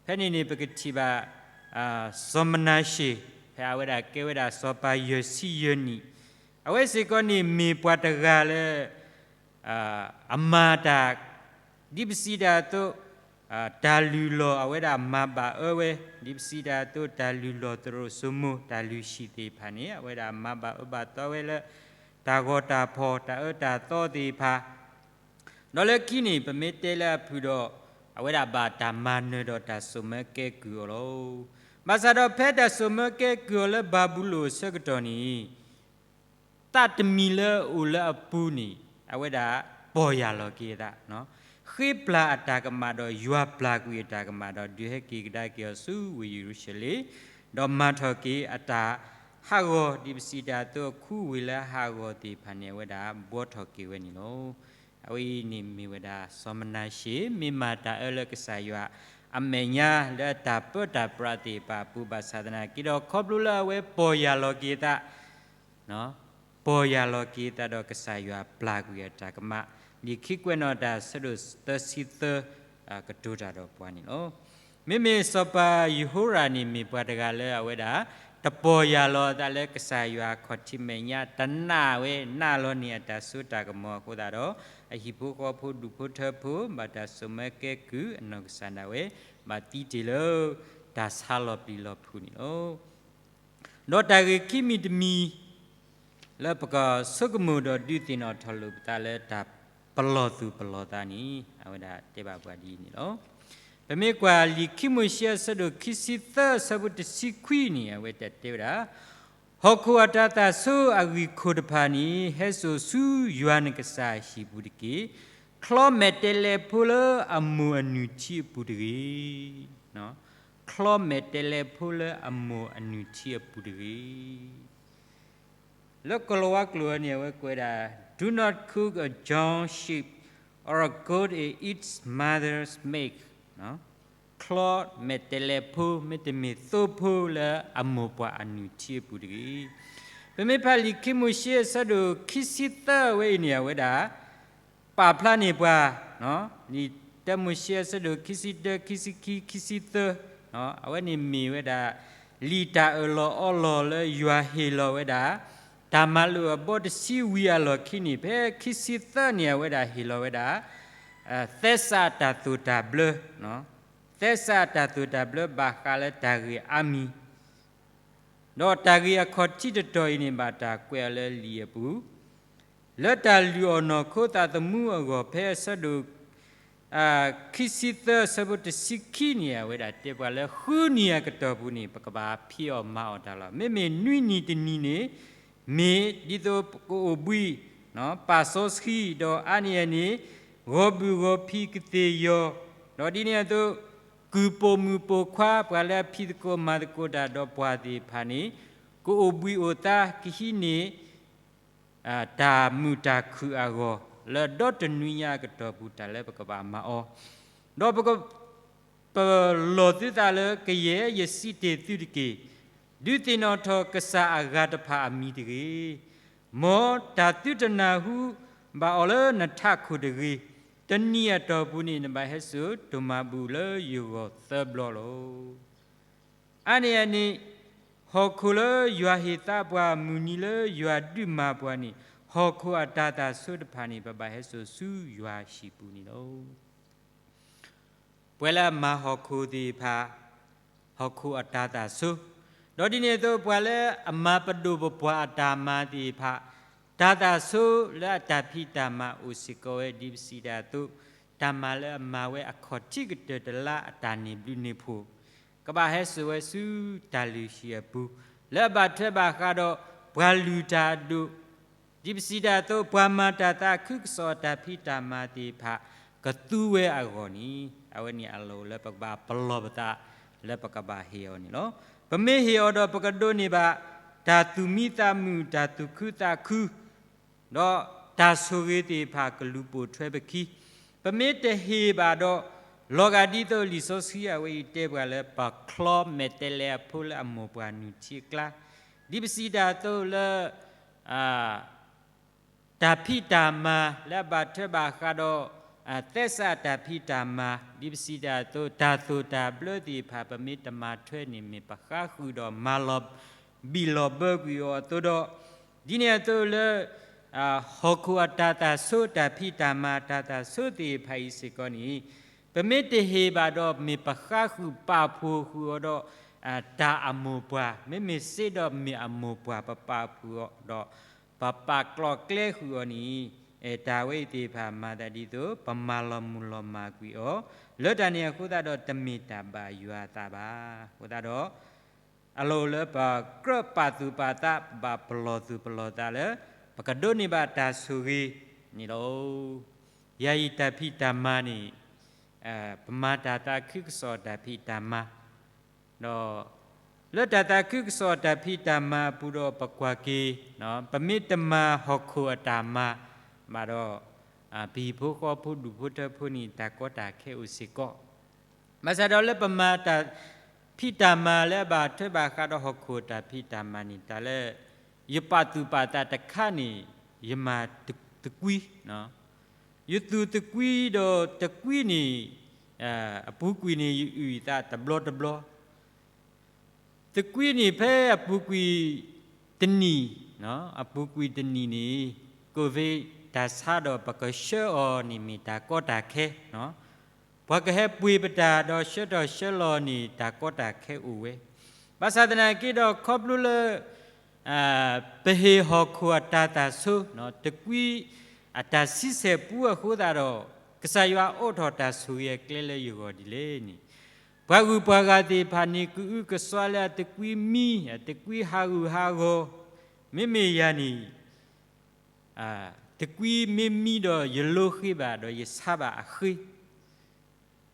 ဖဲန့ၣ်န့ၣ် ပကထံၣ်ဘၣ် စီၤမနၤၡ့ၣ်, ဖဲအဝဲဒၣ်ကဲဝဲဒၣ်စီၤပၤယဲၢ်ဆံယဲၢ်နံၣ်, အဝဲစ့ၢ်ကီးန့ၣ်မ့ၢ်ပှၤတဂၤလၢ အမၤတၢ် ဒ်ပစံးတၢ်အသိး တၢ်လုၢ်လီၢ်အဝဲဒၣ်မၤဘၣ်အၢဝဲ, ဒ်ပစံးတၢ်အသိး တၢ်လုၢ်လီၢ်သရိာ်စိမိၤ တၢ်လုၢ်ဟံၣ်သ့ၣ်တဖၣ်န့ၣ် အဝဲဒၣ်မၤဘၣ်အၢဘၣ်သီဝဲလၢ တၢ်ဂီၤတၢ်ဖီၣ် တၢ်အၢတၢ်သီသ့ၣ်တဖၣ်, ဒီးလၢခံန့ၣ် ပမ့ၢ်တဲလၢအဖုၣ်ဒီး အဝဲဒၣ်ဘၣ်တၢ်မၤနၢၤဒီးတၢ်စိာ်မၢကဲကုၢ်အီၤလီၤ. ဘၣ်ဆၣ်ဒီးဖဲတၢ်စိာ်မၢကဲကုၢ်အီၤလၢဘၤဘူလိၣ်အဆၢကတီၢ်န့ၣ် သးတမံၤလၢအအိၣ်လၢအပူၤန့ၣ် အဝဲဒၣ်ပီၢ်ယၢ်လီၤက့ၤအသး, ဃ့ပျၢ်အတၢ်ကမၣ်ဒီးယွၤပျၢ်ကွံာ်အတၢ်ကမၣ်ဒီး ဒုးဟဲက့ၤကဒါက့ၤအီၤဆူဝ့ၢ်ယရူၤၡလ့ၣ်, ဒီးမၤထီၣ်က့ၤအတၢ် ဟးဂီၤ ဒ်ပစံးတၢ်အသိး အခူအဝ့ၢ်လၢအဟးဂီၤသ့ၣ်တဖၣ်န့ၣ် အဝဲဒၣ်ဘှီထီၣ်က့ၤဝဲန့ၣ်လီၤ. အဝဲအံၤန့ၣ်မ့ၢ်ဝဲဒၣ် စီၤမနၤၡ့ မ့ၢ်မၤတၢ်အၢလၢကစၢ်ယွၤအမဲာ်ညါ လၢအတၢ်ပၢတၢ်ပြးသ့ၣ်တဖၣ်အပူၤ ဘၣ်ဆၣ်သနာ်က့ဒီး ခီဖျိလၢအဝဲပီၢ်ယၢ်လီၤက့ၤအသး ပီၢ်ယၢ်လီၤက့ၤအသးဒီးကစၢ်ယွၤပျၢ်ကွံာ်အတၢ်ကမၣ်, လံာ်ခံကွဲးနီၣ်တၢ်အဆၢဒိၣ်သၢဆံသၢ ကတိၤတၢ်ဒီးပှၤန့ၣ်လီၤ. မ့မ့ၢ်စီၤပၤယဟိရၣ်န့ၣ် မ့ၢ်ပှၤတဂၤလၢအဝဲဒၣ် တပီၢ်ယၢ်လီၤအသးလၢကစၢ်ယွၤအခီၣ်ထံးမဲာ်ညါ တနာ်ဝဲ နာ်လီၤန့ၢ်အတၢ်စိတၢ်ကမီၤအဃိသတးဒီး အဟံၣ်ဖိဃီဖိဒူၣ်ဖိထၢဖိ ဘၣ်တၢ်စိာ်မၢကဲကုၢ်အနီၢ်ကစၢ်ဒၣ်ဝဲ ဘၣ်သံတ့ၢ်လၢ တၢ်ဆါလီၤပျံၤလီၤဖုးန့ၣ်လီၤ. ဒီးတၢ်ဂ့ၢ်ခံမံၤတမံၤ လၢပကဆိကမိၣ်ဒီးဒုးသ့ၣ်နီၣ်ထီၣ်လိာ်ပသးလၢတၢ်ပလီၢ်သူၣ်ပလီၢ်သးန့ၣ် အဝဲဒၣ်တဲဘၣ်ပှၤဒ်အံၤန့ၣ်လီၤ. ပမ့ၢ်ကွၢ်လံာ်ခံမိၤၡ့အဆၢဒိၣ်ခံဆံသၢအဆၢဖိတဆံခွံန့ၣ် အဝဲတၢ်တဲဝဲဒၣ် ဟီၣ်ခိၣ်အတၤသၣ်ဆိအဂံၢ်ခိၣ်တဖၣ်န့ၣ် ဟဲစိာ်ဆူယွၤနကစၢ်အဟံၣ်ပူၤတက့ၢ်. ချီမဲာ်တဲးလဲးဖိလၢအမိၢ်အနုၢ်ထံအပူၤတဂ့ၤ. ချီမဲာ်တဲးလဲးဖိလၢအမိၢ်အနုၢ်ထံအပူၤတဂ့ၤ. လၢကီၤလၤဝါကျိာ်န့ၣ် အဝဲကွဲးဒၣ် Do not cook a young sheep or a goat in its mother's milk. ချီမဲာ်တဲးလဲးဖိ မ့တမ့ၢ်သိဖိလၢအမိၢ်ပှၢ်အနုၢ်ထံအပူၤတဂ့ၤ. ပမ့ၢ်ဖးလံာ်ခံမိၤၡ့အဆၢဒိၣ်ခံဆံသၢအဝဲအံၤန့ၣ် အဝဲဒၣ် ပာ်ဖျါန့ၢ်ပှၤ လံာ်တၢမိၤၡ့အဆၢဒိၣ်ခံဆံတၢ ခံဆံခံ ခံဆံသၢ အဝဲန့ၣ်မ့ၢ်ဝဲဒၣ် လံာ်တၢ်အၢၣ်လီၤအီလီၤလၢယွၤဟ့ၣ်လီၤဝဲဒၣ် တၢ်မၤလိာ်အဘီတဆံဝံၤအလီၢ်ခံန့ၣ် ဖဲခံဆံသၢန့ၣ် အဝဲဒၣ်ဟ့ၣ်လီၤဝဲဒၣ် သဲစးတၢ်သိၣ်တၢ်ဘျၢ သဲစးတၢ်သိၣ်တၢ်ဘျၢဘၣ်ဃးလၢတၢ်ဂ့ၢ်အါမံၤ ဒီးတၢ်ဂ့ၢ်အခီၣ်ထံးတတီၤအံၤန့ၣ် ဘၣ်တၢ်ကွဲးအီၤလၢလံာ်အပူၤ, လၢတၢ်လုၢ်အီၣ်နီၢ်ခိသးသမူအဂီၢ် ဖဲအဆၢဒိၣ် ခံဆံသၢအဆၢဖိတဆံခံန့ၣ် အဝဲဒၣ်တဲပှၤလၢဃုနံၤအကတီၢ်ပူၤန့ၣ် ပကဘၣ်ဖံးအီၣ်မၤအီၣ်တၢ်လီၤ. မ့မ့ၢ်နွံနံၤတနံၤန့ၣ် မ့ၢ်ဒ်သိးပကအိၣ်ဘှံး ပာ်စီဆှံ ဒီးအါန့ၢ်အန့ၣ် ဂီၤဘုၣ်ဂီၤဖံးကသ့ၣ်ယီၤ, ဒီးဒ်န့ၣ်အသိး ကုၢ်ပိာ်မုၣ်ပိာ်ခွါ ပှၤလၢအဖံးသကိးမၤသကိးတၢ်ဒီးပှၤသ့ၣ်တဖၣ်န့ၣ် ကအိၣ်ဘှံးအိၣ်သါ ကဟံးန့ၢ် တၢ်မုာ်တၢ်ခုၣ်အဂီၢ် လၢဒီတနွံညါအကတီၢ်ပူၤ တၢ်လၢပကဘၣ်မၤအီၤ, ဒီးပက ပလီၢ်သုသးလၢကယဲၢ် ယစံးတ့ၢ်သုတက့ၢ်. ဒုးသ့ၣ်နီၣ်ထီၣ်ကစၢ်အဂၤတဖၣ်အမံၤတဂ့ၤ. မ်တၢ်သုတနၢ်ဟူဘၣ်အီၤလၢနထးခိၣ်တဂ့ၤ. တနံၤအတီၢ်ပူၤန့ၣ် နဘၣ်ဟဲစိာ်တိၢ်မၤဘူၣ်လၢယဂီၢ်သၢဘျီလီၤ. အါန့ၢ်အန့ၣ် ဟီၣ်ခိၣ်လၢယွၤဟ့ၣ်သါပှၤ မုၢ်နံၤလၢယွၤဒုးမၤပှၤန့ၣ် ဟီၣ်ခိၣ်အတၤသၣ်ဆိတဖၣ်န့ၣ် ပဘၣ်ဟဲစိာ်ဆူယွၤဟံၣ်ပူၤန့ၣ်လီၤ. ပှၤလၢအမၤဟီၣ်ခိၣ်သ့ၣ်တဖၣ် ဟီၣ်ခိၣ်အတၤသၣ်ဆိ, ဒီးဒ်န့ၣ်အသိး ပှၤလၢအမၤပဒိၣ်ပပှၢ်အတၢ်မၤသ့ၣ်တဖၣ် တၢ်သၣ်ဆိလၢအတၢ်ဖံးတၢ်မၤအိၣ်စ့ၢ်ကီးဝဲ ဒ်ပစံးတၢ်အသိး, တၢ်မၤလၢအမၤဝဲအခီၣ်ထံးကတၢၢ်တလါအတၢ်န့ၢ်ဘျုးန့ၢ်ဖှိၣ် ကဘၣ်ဟဲစိာ်ဝဲဆူတၢ်လုၢ်ဟံၣ်အပူၤ, လၢအဘၣ်ထွဲဘၣ်ဃးဒီးပှၤလုၢ်တၢ်အဒိၣ် ဒ်ပစံးတၢ်အသိး ပှၤမၤတၢ်သးခုကစီၣ်အတၢ်ဖံးတၢ်မၤသ့ၣ်တဖၣ် ကသူဝဲအဂီၢ်န့ၣ် အဝဲန့ၣ်အလီၢ်လၢပကဘၣ်ပလီၢ်ပသး လၢပကဘၣ်ဟ့ၣ်အီၤန့ၣ်လီၤ. ပမ့ၢ်ဟ့ၣ်အီၤဒီးပကဒိးန့ၢ်ဘၣ် တၢ်သူၣ်မံသးမုာ် တၢ်သူၣ်ခုသးခု ဒီးတၢ်ဆိၣ်ဂ့ၤသ့ၣ်တဖၣ်ကလူၤပိာ်ထွဲပခံ, ပမ့ၢ်တဟ့ၣ်ဘၣ်ဒီး လီၤဂာ်ဒ်သိးလံာ်စီဆှံအဝဲအံၤတဲပှၤလၢ ပချီမဲာ်တဲးလဲးအဖိလၢအမိၢ်ပှၢ်နုၢ်ထံအကျါ, ဒ်ပစံးတၢ်အသိးလၢ တၢ်ဖံးတၢ်မၤလၢအဘၣ်ထွဲဘၣ်ဃးဒီး သဲစးတၢ်ဖံးတၢ်မၤ ဒ်ပစံးတၢ်အသိး တၢ်သိၣ်တၢ်ဘျၢသ့ၣ်တဖၣ် ပမ့ၢ်တမၤထွဲန့ၣ် မ့ၢ်ပဃါဃုာ်ဒီးမၤလီၤဘံၣ်လီၤဘၢကွံာ်အီၤအသိးဒီး ဒ်န့ၣ်အသိးလၢ ဟီၣ်ခိၣ်အတၤသၣ်ဆိ တၢ်ဖံးတၢ်မၤ တၢ်သၣ်ဆိသ့ၣ်တဖၣ်အံၤစ့ၢ်ကီးန့ၣ် ပမ့ၢ်တဟ့ၣ်ဘၣ်ဒီး မ့ၢ်ပဃါဃုာ်ပာ်ဖှိၣ်ဃုာ်အီၤဒီး တၢ်အမိၢ်ပှၢ်, မ့မ့ၢ်စ့ဒီးမ့ၢ်အမိၢ်ပှၢ် ပပာ်ဖှိၣ်အီၤဒီး ပပာ်ကျိးကျဲဃုာ်အီၤန့ၣ် တၢ်ဝဲအံၤသ့ၣ်တဖၣ်မၤသးဒ်သိး ပမၤလီၤမုၢ်လီၤမၢ်ကွံာ်အီၤ, လၢတၢ်န့ၣ်အဃိသတးဒီး တမ့ၢ်တၢ်ဘၣ်ယွၤအသးဘၣ်. အဃိသတးဒီး အလီၢ်အိၣ်လၢပကြၢးပာ်သူၣ်ပာ်သး ပဘၣ်ပလီၢ်သူၣ်ပလီၢ်သးလၢ ပကဒိးန့ၢ်ဘၣ်တၢ်ဆိၣ်ဂ့ၤန့ၣ်လီၤ. ယၤအံၤတၢ်ဖံးတၢ်မၤန့ၣ် ပမၤတၢ်သးခုကစီၣ်တၢ်ဖံးတၢ်မၤ ဒီး လၢတၢ်သးခုကစီၣ်အတၢ်ဖံးတၢ်မၤအပူၤဒီး ပကွၢ်က့ၤ, ပမ့ၢ်တမၤဟီၣ်ခိၣ်အတၢ်မၤဘၣ်ဒီး, ပဟံၣ်ဖိဃီဖိဒူၣ်ဖိထၢဖိန့ၣ် တၢ်ကီတၢ်ခဲအိၣ်စ့ၢ်ကီး. ဘၣ်ဆၣ်ဒီးလၢပမၤတၢ်ဖံးတၢ်မၤလၢအဘၣ်ထွဲဘၣ်ဃးဒီးဟီၣ်ခိၣ်အတၢ်ဖံးတၢ်မၤန့ၣ် တၢ်လၢ ယပာ်သူၣ်ပာ်သးတခါန့ၣ် ယမၤတကွံ, ယသူၣ်တကွံဒီးတကွံန့ၣ်, အပူၤကွံာ်န့ၣ် ယအုၣ်ယသးတဘျီတဘျီ တကွံန့ၣ်ဖဲအပူၤကွံာ်တနံၣ်, အပူၤကွံာ်တနံၣ်န့ၣ် ကိၣ်ဝ့းတၢ်ဆါဒီးပကဆှၢအီၤန့ၣ်မ့ၢ်တၢ်ကီတၢ်ခဲ, ပှၤကဟဲပှ့ၤပတၢ်ဒီးဆှၢထီၣ်ဆှၢလီၤန့ၣ် တၢ်ကီတၢ်ခဲအိၣ်ဝဲ. ဘၣ်ဆၣ်သနာ်က့ဒီး ခီဖျိလၢ ပဟ့ၣ်ဟီၣ်ခိၣ်အတၢ်သးဆိ, တကွံအတၢ်ဆံဆဲၣ်ပူအဃိသတးဒီး ကစၢ်ယွၤအိးထီၣ်တၢ်ဆိၣ်ဂ့ၤအကျဲလၢယဂီၢ်ဒ်လဲၣ်န့ၣ်, ပှၤဂုၤပှၤဂၤသ့ၣ်တဖၣ်န့ၣ် ကအုကစွါလၢအတကွံမံ, အတကွံဟးဂူာ်ဟးဂီၤ, မ့မ့ၢ်ယၤန့ၣ် တကွံမ့ၢ်မံဒီးယလိဃ့ဘၣ်ဒီးယဆါဘၣ်အဃ့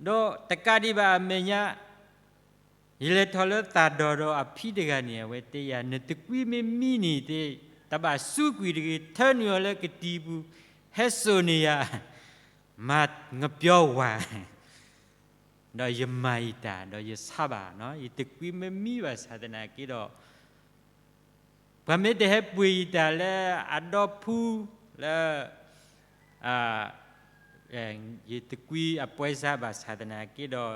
ဒီးတကးဒံးဘၣ်အမဲာ်ညါ, ယလဲၤထီၣ်လၢသၣ်ဒီၣ်ဒီးအဖံတဂၤန့ၣ် အဝဲတဲယၤ နတကွံမ့ၢ်မံန့ၣ် တဘၣ်စူကွံာ်တဂ့ၤ, ထၢနုာ်အီၤလၢကတံၤပူၤ, ဟဲစိာ်န့ၢ်ယၤ, မၤငပျီဝၤ ဒီးယမၤယတၢ်ဒီးယဆါဘၣ်, ယတကွံမ့ၢ်မံဘၣ်ဆၣ်သနာ်က့ဒီး ပှၤမ့ၢ်တဟဲပှ့ၤယတၢ်လၢအဒီဖုလၢ ယတကွံအပှဲၤစါဘၣ်ဆၣ်သနာ်က့ဒီး,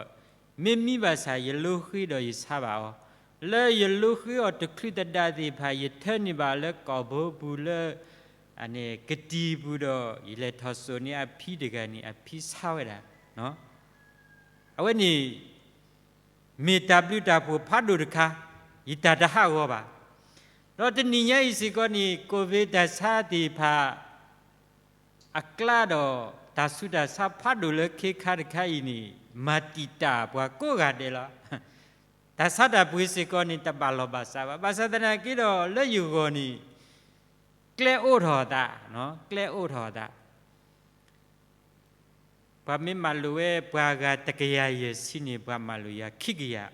မ့ၢ်မံဘၣ်ဆၣ်ယလိဃ့ဒီးယဆါဘၣ်အီၤ, လၢယလိဃ့အီၤတချုးသဒါသ့ၣ်တဖၣ် ယထၢန့ၢ်ဘၣ်လၢကီၢ်ဘိပူၤလၢ ကတံၤပူၤဒီး ယလဲၤထီၣ်စိာ်န့ၢ်အဖံတဂၤန့ၣ် အဖံဆါဝဲဒၣ်, အဝဲန့ၣ် မ့ၢ်တၢ်ဘျုးတၢ်ဖှိၣ်ဖးဒိၣ်တခါ, ယတၢ်တဟးဂီၤဘၣ်. ဒီးတနံၤညါအံၤစ့ၢ်ကီးန့ၣ် ကိၣ်ဝ့းတၢ်ဆါသ့ၣ်တဖၣ် အကျါဒီး တၢ်ဆူးတၢ်ဆါဖးဒိၣ်လၢခ့ခါတခါအံၤန့ၣ် မၤတံာ်တာ်ပှၤကိးဂၤဒဲးလီၤ. တၢ်ဆါတၢ်ပှ့ၤစ့ၢ်ကီးန့ၣ် တဘၣ်လီၢ်ဘၣ်စးဘၣ်. ဘၣ်ဆၣ်သနာ်က့ဒီး လၢယဂီၢ်န့ၣ် ကျဲအိးထီၣ်အသး, ကျဲအိးထီၣ်အသး ပှၤမ့ၢ်မၤလိာ်ဝဲပှၤဂၤတကယၤယဲၢ်ဆံန့ၣ် ပှၤမၤလိာ်ယၤခံကယၤ,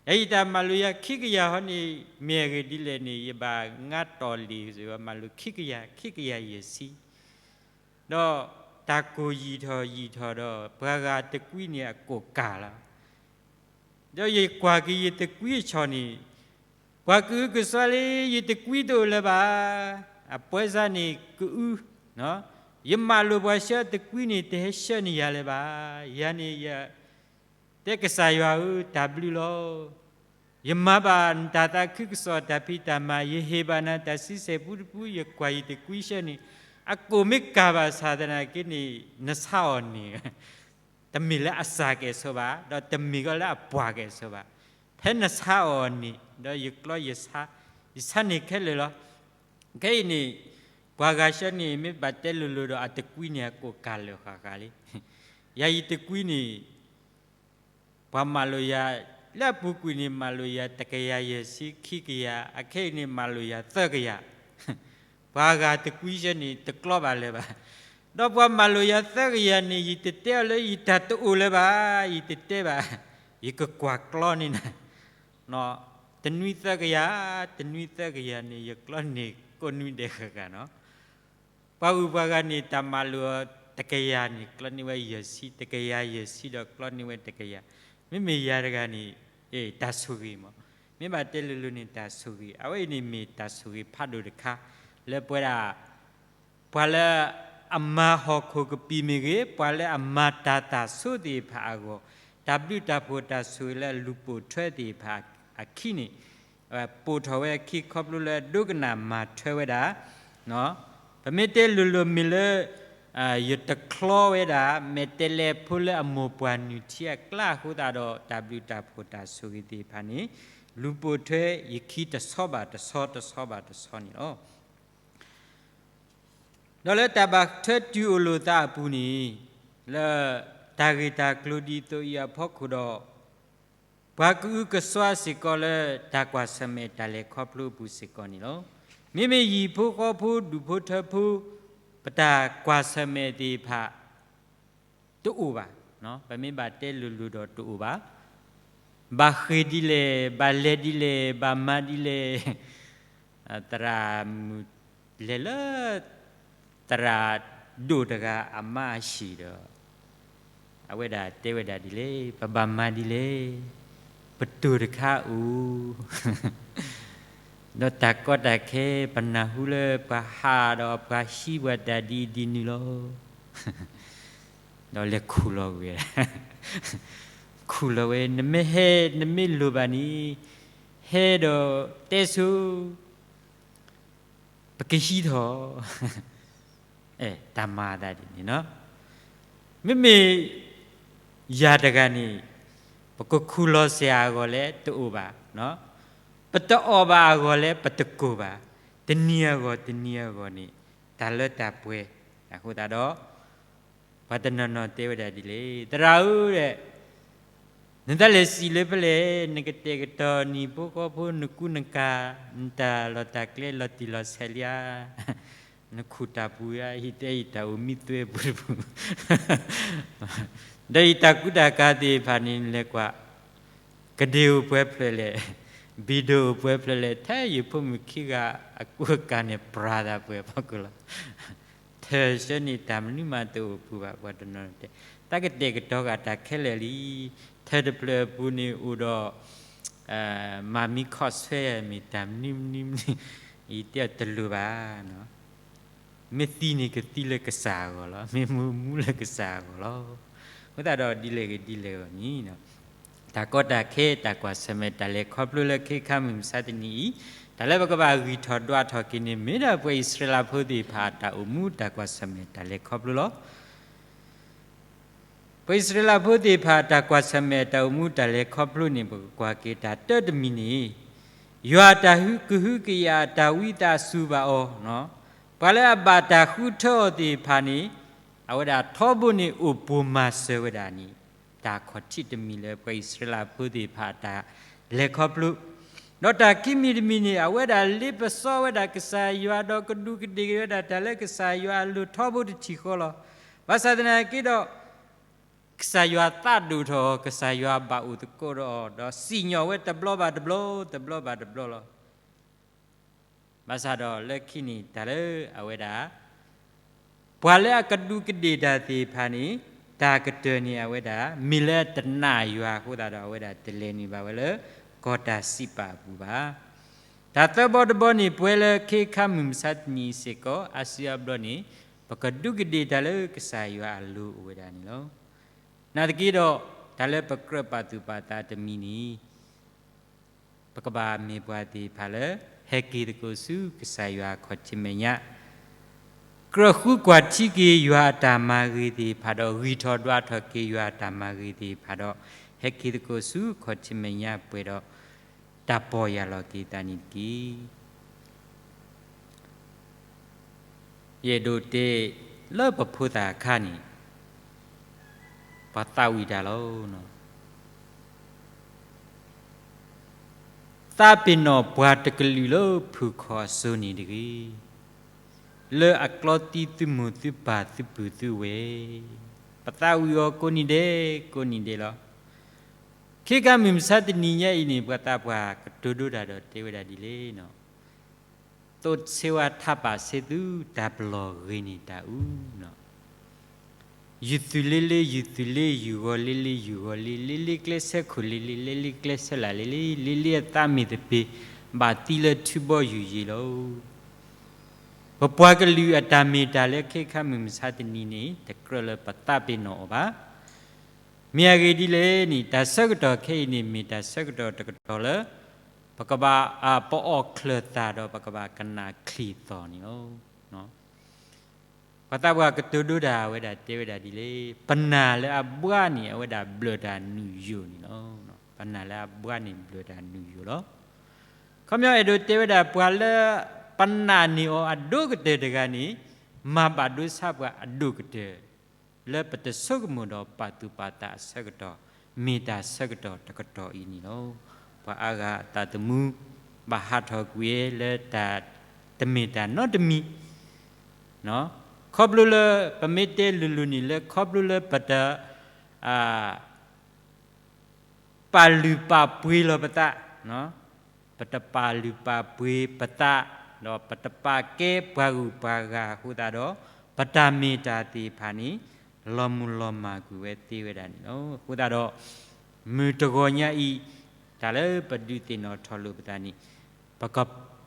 ယၤယတၢ်မၤလိာ်ယၤခံကယၤဟီန့ၣ် မ့ၢ်အဂ့ၢ်ဒ်လဲၣ်န့ၣ် ယဘၣ်ငါတီၢ်လံာ်စ့ၢ်ကီး မၤလိာ်ခံကယၤ, ခံကယၤယဲၢ်ဆံ, ဒီးတၢ်ကိၢ်ယံာ်ထီၣ်ယံာ်ထီၣ်ဒီး ပှၤဂၤတကွံန့ၣ်အကိၣ်ကၢ်လီၤ. ဒီးယကွၢ်က့ၤယတကွံအဆီၣ်န့ၣ်, ပှၤကအုကစွါလၢယတကွံတအိၣ်လၢၤဘၣ်, အပှဲၤစါန့ၣ်ကအု, ယမၤလိာ်ပှၤဆှၢတကွံန့ၣ် တဟဲဆှၢန့ၢ်ယၤလၢၤဘၣ်. ယၤန့ၣ်ယတဲကစၢ်ယွၤဧၢ, တၢ်ဘျုးလီၤ. ယမၤဘၣ်နတၢ်သးခုကစီၣ်တၢ်ဖံးတၢ်မၤ, ယဟ့ၣ်ဘၣ်နၤတၢ်ဆံဆဲၣ်ပူတပူ, ယကွၢ်ယတကွံဆှၢန့ၣ်, အကိၣ်မ့ၢ်ကၢ်ဘၣ်ဆၣ်သနာ်က့န့ၣ် နဆါအီၤန့ၣ် တမ့ၢ်လၢအစၢ်ကဲၣ်ဆိးဘၣ်, ဒီးတမ့ၢ်ကီးလၢအပှၢ်ကဲၣ်ဆိးဘၣ်, ဖဲနဆါအီၤန့ၣ်, ဒီးယကျီယဆါ, ယဆါန့ၢ်ခဲလၢာ်လီၤ. ခဲအံၤန့ၣ်, ပှၤဂၤဆှၢန့ၣ် မ့ၢ်ဘၣ်တဲလိၤလိၤဒီးအတကွံန့ၣ် အကိၣ်ကၢ်လၢာ်ဃၣ်ဃၣ်လံ. ယၤယတကွံန့ၣ် ပှၤမၤလိာ်ယၤ, လၢအပူၤကွံာ်န့ၣ် မၤလိာ်ယၤတကယၤယဲၢ်ဆံခံကယၤ, အခဲအံၤန့ၣ် မၤလိာ်ယၤသၢကယၤ, ပှၤဂၤတကွံဆှၢန့ၣ် တကျီဘၣ်လၢၤဘၣ်. ဒီးပှၤမၤလိာ်ယၤသၢကယၤန့ၣ် ယတတဲအီၤလၢယတၢ်တအိၣ်လၢၤဘၣ်, ယတတဲဘၣ်, ယကကွၢ်ကျီန့ၢ်နၤ, တနွံသၢကယၤ, တနွံသၢကယၤန့ၣ် ယကျီန့ၢ်ကိးနွံဒဲးဃၣ်ဃၣ်နီၤ. ပှၤဂုၤပှၤဂၤန့ၣ် တၢ်မၤလိာ်အီၤတကယၤန့ၣ် ကျီန့ၢ်ဝဲယဲၢ်ဆံ, တကယၤယဲၢ်ဆံဒီးကျီန့ၢ်ဝဲတကယၤ, မ့မ့ၢ်ယၤတဂၤန့ၣ်, တၢ်ဆိၣ်ဂ့ၤမး, မ့ၢ်ဘၣ်တဲလိၤလိၤန့ၣ် တၢ်ဆိၣ်ဂ့ၤ, အဝဲအံၤန့ၣ်မ့ၢ်တၢ်ဆိၣ်ဂ့ၤဖးဒိၣ်တခါ, လၢပဝဲဒၣ် ပှၤလၢအမၤဟီၣ်ခိၣ်ကပံာ်မ့ၢ်ဂ့ၤ, ပှၤလၢအမၤတၢ်သးဆိသ့ၣ်တဖၣ်အဂီၢ်, တၢ်ဘျုးတၢ်ဖှိၣ်တၢ်ဆိၣ်ဂ့ၤလၢအလူၤပိာ်ထွဲသ့ၣ်တဖၣ်အခံန့ၣ်, ပိာ်ထီၣ်ဝဲအခံခီဖျိလၢဒိကနၣ်မၤထွဲဝဲဒၣ်, ပမ့ၢ်တဲလိၤလိၤမ့ၢ်လၢ ယတချီဝဲဒၣ် မဲာ်တဲးလဲးဖိလၢအမိၢ်ပှၢ်နုၢ်ထံအကျါအဃိသတးဒီး တၢ်ဘျုးတၢ်ဖှိၣ်တၢ်ဆိၣ်ဂ့ၤသ့ၣ်တဖၣ်န့ၣ် လူၤပိာ်ထွဲယခံတဆီဘၣ်တဆီ တဆီဘၣ်တဆီန့ၣ်လီၤ. ဒီးလၢတၢ်ဘၣ်ထွဲတုၤအိၣ်လိာ်သးအပူၤန့ၣ်, လၢတၢ်ဂ့ၢ်တၢ်ကျိၤဒ်သိးအံၤအဖီခိၣ်ဒီး, ပှၤကအုကစွါစ့ၢ်ကီးလၢတၢ်ကွၢ်ဆၢၣ်မဲာ်တၢ်လဲၤခီဖျိအပူၤစ့ၢ်ကီးန့ၣ်လီၤ. မ့မ့ၢ်ဟံၣ်ဖိဃီဖိ ဒူၣ်ဖိထၢဖိ ပတၢ်ကွၢ်ဆၢၣ်မဲာ်သ့ၣ်တဖၣ် တအိၣ်ဘၣ်, ပမ့ၢ်ဘၣ်တဲလိၤလိၤဒီးတအိၣ်ဘၣ်. ဘၣ်ဃ့ၢ်ဒ်လဲၣ်, ဘၣ်လဲၤဒ်လဲၣ်, ဘၣ်မၤဒ်လဲၣ်, သရၣ်မုၣ်လဲၤလၢ သရၣ်ဒိၣ်တဂၤအမါအဟံၣ်ဒီး အဝဲဒၣ်တဲဝဲဒၣ်ဒ်လဲၣ်, ပဘၣ်မၤဒ်လဲၣ်, ပတိၢ်တခါအိၣ်, ဒီးတၢ်ကီတၢ်ခဲ ပနၢ်ဟူလၢပှၤဟးဒီးပှၤဟံးပှၤတၢ်ဒ်အံၤဒ်နုၤလီၤ. ဒီးလဲၤခူၣ်လီၤဝဲ, ခူၣ်လီၤဝဲ, နမ့ၢ်ဟဲ နမ့ၢ်လိၣ်ဘၣ်န့ၣ် ဟဲဒီးတဲဆိ ပကဟံးထီၣ်, အဲ တၢ်မၤအသးဒ်န့ၣ်နီၤ. မ့မ့ၢ်ယၤတဂၤန့ၣ် ပကခူၣ်လီၤစ့ၢ်အဂီၢ်လဲၣ်တအိၣ်ဘၣ်, ပတအီၣ်ဘၣ်အဂီၢ်လဲၣ်ပတကိၢ်ဘၣ်, တနံၤအဂီၢ်တနံၤအဂီၢ်န့ၣ် တၢ်လၢတၢ်ပှဲၤအဃိသတးဒီး ပှၤတနီၤနီၤတဲဝဲဒၣ်ဒ်လဲၣ်, သရၣ်ဧၢ, နတၢ်လဲၤစံးလၢဖဲလဲၣ်, နကတဲာ်ကတီၤနံၤဖိဃီဖိ နကူနကၤ, နတၢ်လီၢ်တၢ်ကျဲလီၤတံၢ်လီၤဆဲးလံဧါ, နခူၣ်တၢ်ပူၤဧါ, ဟံၣ်တဲယတၢ်အိၣ်မံသွဲပူၤတပူၤ, ဒီးယတၢ်ကူတၢ်ကၤသ့ၣ်တဖၣ်န့ၣ် နလဲၤကွၢ်, ကဒ့ၣ်အိၣ်ပှဲၤဖျၢၣ်လဲၣ်, ဘံၣ်ဒိၣ်အိၣ်ပှဲၤဖျၢၣ်လဲၣ်, ထဲယဖိမုၣ်ခံဂၤအကူအကၤန့ၣ် ပြၤသးပှဲၤဖီခိၣ်လီၤ. ထၢၣ်ဆၢန့ၣ် တၢ်မနုၤမးတအိၣ်ပူၤဘၣ်, ပှၤတနီၤတဲ, တၢ်ကတဲာ်ကတီၤဃာ်တၢ်ခဲလၢာ်လံ, ထၢၣ်တဖျၢၣ်အပူၤန့ၣ်အိၣ်ဒီး မၤမံခီၣ်ဆွဲမ့ၢ်တၢ်မနုၤမနုၤမနုၤ, ယတဲအီၤတလိၣ်ဘၣ်, မ့ၢ်သံန့ၣ်ကသံလၢကစၢ်အဂီၢ်လီၤ, မ့ၢ်မူမူလၢကစၢ်အဂီၢ်လီၤ. အဃိသတးဒီးဒ်လဲၣ်ဂ့ၤဒ်လဲၣ်ဂ့ၤန့ၣ် တၢ်ကီတၢ်ခဲ တၢ်ကွၢ်ဆၢၣ်မဲာ် တၢ်လဲၤခီဖျိလၢခဲခါမုၢ်မဆါတနံၤအံၤ, တၢ်လၢပကဘၣ်ဂံၢ်ထီၣ်ဒွးထီၣ်က့ၤန့ၣ် မ့ၢ်ဒၣ်ပှၤအံၣ်စရ့လးဖိသ့ၣ်တဖၣ်အတၢ်အိၣ်မူတၢ်ကွၢ်ဆၢၣ်မဲာ်တၢ်လဲၤခီဖျိလီၤ. ပှၤအံၣ်စရ့လးဖိသ့ၣ်တဖၣ် တၢ်ကွၢ်ဆၢၣ်မဲာ်တၢ်အိၣ်မူတၢ်လဲၤခီဖျိန့ၣ် ပကကွၢ်က့ၤတၢ်တၢတမံၤန့ၣ်, ယွၤအတၢ်ကဟုကယာ်အတၢ်ဝံသးစူၤဘၣ်အီၤ, ပှၤလၢအဘၣ်တၢ်ဃုထၢအီၤသ့ၣ်တဖၣ်န့ၣ် အဝဲဒၣ်ထီဘိန့ၣ်အိၣ်ပိာ်မၤစၢၤဝဲဒၣ်န့ၣ်, တၢ်ခီၣ်ထံးတမံၤလၢပှၤအံၣ်စရ့လးဖိသ့ၣ်တဖၣ်အတၢ်လဲၤခီဖျိ, ဒီးတၢ်ခံမံၤတမံၤန့ၣ် အဝဲဒၣ်လ့ပစီဝဲဒၣ်ကစၢ်ယွၤဒီးကဒူးကဒ့ၣ်ဝဲဒၣ်တၢ်လၢကစၢ်ယွၤအလိၤထီဘိတထံၣ်ဃီလီၤ. ဘၣ်ဆၣ်သနာ်က့ဒီး ကစၢ်ယွၤသးဒိၣ်ထီၣ်အီၤ, ကစၢ်ယွၤဘၣ်အိၣ်သကိးဒီးအီၤ, ဒီးစံၣ်ညီၣ်ဝဲတဘျီဘၣ်တဘျီ, တဘျီဘၣ်တဘျီလီၤ. ဘၣ်ဆၣ်ဒီးလၢခံန့ၣ် တၢ်လၢအဝဲဒၣ် ပှၤလၢအကဒူးကဒ့ၣ်တၢ်သ့ၣ်တဖၣ်န့ၣ် တၢ်ကတၢၢ်န့ၣ် အဝဲဒၣ် မ့ၢ်လၢတနာ်ယွၤအဃိသတးဒီး အဝဲဒၣ်တလဲၤနုာ်ဘၣ်ဝဲလၢ ကီၢ်တၢ်စံးပာ်အပူၤဘၣ်. တၢ်သၢဘီတဘီန့ၣ် ပှဲၤလၢခဲခါမုၢ်မဆါတနံၤစ့ၢ်ကီး အါစုအါဘျီန့ၣ် ပကဒူးကဒ့ၣ်တၢ်လၢကစၢ်ယွၤအလိၤအိၣ်ဝဲဒၣ်န့ၣ်လီၤ. နာ်သက့ဒီး တၢ်လၢပကြၢးပာ်သူၣ်ပာ်သးတမံၤန့ၣ် ပကဘၣ်မ့ၢ်ပှၤသ့ၣ်တဖၣ်လၢ ဟဲက့ၤသကိးဆူကစၢ်ယွၤအခီၣ်ထံးမဲာ်ညါ, ကြၢးဃုကွၢ်ထံက့ၤယွၤအတၢ်မၤဂ့ၤသ့ၣ်တဖၣ်ဒီး ဂံၢ်ထီၣ်ဒွးထီၣ်က့ၤယွၤအတၢ်မၤဂ့ၤသ့ၣ်တဖၣ်ဒီး ဟဲက့ၤသကိးဆူအခီၣ်ထံးမဲာ်ညါပှဲၤဒီး တၢ်ပီၢ်ယၢ်လီၤက့ၤသးန့ၣ်တက့ၢ်. ယအဲၣ်ဒိးတဲ လၢပဖိသၣ်အခါန့ၣ် ပှၤသးဝံၣ်တၢ်လီၤ. သးပ့ၤနီၣ်ပှၤတကလုာ်လၢဖုၣ်ခီၣ်အစိၤန့ၣ်တဂ့ၤ, လၢအကျီသံသုမိၢ်သုပၢ်သုပုၢ်သုဝဲၢ်, ပသးဝံၣ်အီၤကိးနံၤဒဲးကိးနံၤဒဲးလီၤ. ခဲကါမုၢ်မဆါတနံၤညါအံၤန့ၣ် ပှၤသးပှၢ်ကတိၤဒိတၢ်ဒီးတဲဝဲဒၣ်ဒ်လဲၣ် သိးဆ့ဝါထးပာ်ဆ့သု တၢ်ပလီၢ်ဂ့ၤန့ၢ်တၢ်အူ. ယုၢ်သုးလ့လ့ ယုၢ်သုးလ့ ယုၢ်ဂီၤလ့လ့ ယုၢ်ဂီၤလ့, လ့လ့ကျဲဆၢခိၣ်လ့လ့, လ့လ့ကျဲဆၢလာ်လ့လ့, လ့လ့အသးမ့ၢ်သပ့ၤ ဘၣ်သံလၢထူဘီယူၢ်ယံၤလီၤ. ပပှၤကလုာ်အတၢ်မ့ၢ်တၢ်လၢခဲခါမုၢ်မဆါတနံၤန့ၣ် တကြၢးလၢပသးပ့ၤနီၣ်အီၤဘၣ်. မ့ၢ်အဂ့ၢ်ဒ်လဲၣ်န့ၣ် တၢ်ဆၢကတီၢ်ခဲအံၤန့ၣ် မ့ၢ်တၢ်ဆၢကတီၢ်တကတီၢ်လၢ ပကဘၣ် ပအီၣ်ချၢၣ်သၣ်ဒီးပကဘၣ်ကနၣ်ချံၣ်သီၣ်န့ၣ်လီၤ. ပှၤသးပှၢ်ကတိၤဒိတၢ်အဝဲဒၣ်တဲဝဲဒၣ်ဒ်လဲၣ်, ပနာ်လၢအဘှါန့ၣ် အဝဲဒၣ်ဘျၢၣ်တၢ်နုာ်ယိာ်န့ၣ်လီၤ. ပနာ်လၢအဘှါန့ၣ်ဘျၢၣ်တၢ်နုာ်ယိာ်လီၤ. ခီပညီအဲၣ်ဒိးတဲဝဲဒၣ် ပှၤလၢပနာ်န့ၢ်အီၤအဒိၣ်ကတၢၢ်တဂၤန့ၣ် မၤဘၣ်ဒိဆါပှၤအဒိၣ်ကတၢၢ် လၢပတဆိကမိၣ်ဒီးပာ်သူၣ်ပာ်သးအဆၢကတီၢ် မ့ၢ်တၢ်ဆၢကတီၢ်တကတီၢ်အံၤန့ၣ်လီၤ. ပှၤအါဂၤအသးသမူ ဘၣ်ဟးထီၣ်ကွံာ်လၢတၢ် တမ့ၢ်တၢ်နီတမံၤ, ခီဖျိလၢပမ့ၢ်တဲလိၤလိၤန့ၣ် လၢခီဖျိလၢပတ အ ပာ်လုၢ်ပာ်ပှ့ၤလီၤပသး, ပတပာ်လုၢ်ပာ်ပှ့ၤပသး, ဒီးပတပာ်ကဲပှၤဂုၤပှၤဂၤအဃိသတးဒီး, ပတၢ်မ့ၢ်တၢ်သ့ၣ်တဖၣ်န့ၣ် လီၤမုၢ်လီၤမၢ်ကွံာ်ဝဲသ့ဝဲဒၣ်န့ၣ်လီၤ. အဃိသတးဒီး မုၢ်တဂီၤညါအံၤ တၢ်လၢပဒုးသ့ၣ်နီၣ်ထီၣ်လိာ်ပသးန့ၣ် ပက